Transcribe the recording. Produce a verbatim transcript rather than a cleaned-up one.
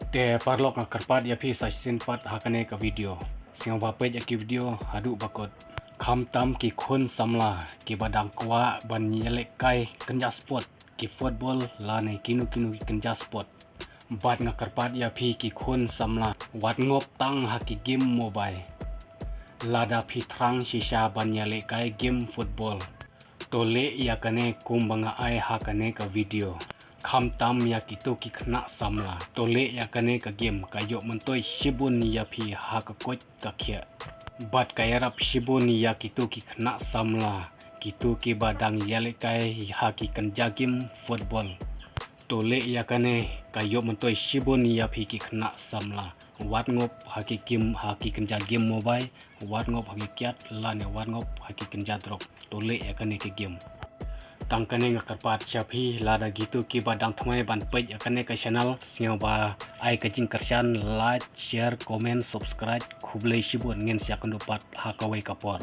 Te paralok, nga kyrpad ïa phi sa shisien pat ha kane ka video. Sngewbha peit ïa ki video haduh ba kut. Khamtam ki khun samla kiba dang kwah ban ïalehkai kynja sport, ki football lane kino kino ki kynja sport. Bad nga kyrpad ïa phi ki khun samla, wat ngop tang ha ki game mobile. Lada phi thrang shisha ban ïalehkai game football, to leh ïa kane kumba nga ai ha kane ka video. Khamtam ïa kito ki khynnah samla, to leh ïa kane ka game, ka ïoh myntoi shibun ïa phi ha ka koit ka khiah. Bad ka ïarap shibun ïa kito ki khynnah samla, kito kiba dang ïalehkai ha ki kynja game football. To leh ïa kane, ka ïoh myntoi shibun ïa phi ki khynnah samla. Wat ngop ha ki game, ha ki kynja game mobile, wat ngop ha ki kiad lane wat ngop ha ki kynja drok. To leh ïa kane ki game. Tang kane nga kyrpad sha phi, lada kito kiba dang thymmai ban peit ïa kane ka channel, sngewbha ai ka jingkyrshan, like, share, comment, subscribe. Khublei shibun, ngin sa ïakynduh pat ha kawei ka por.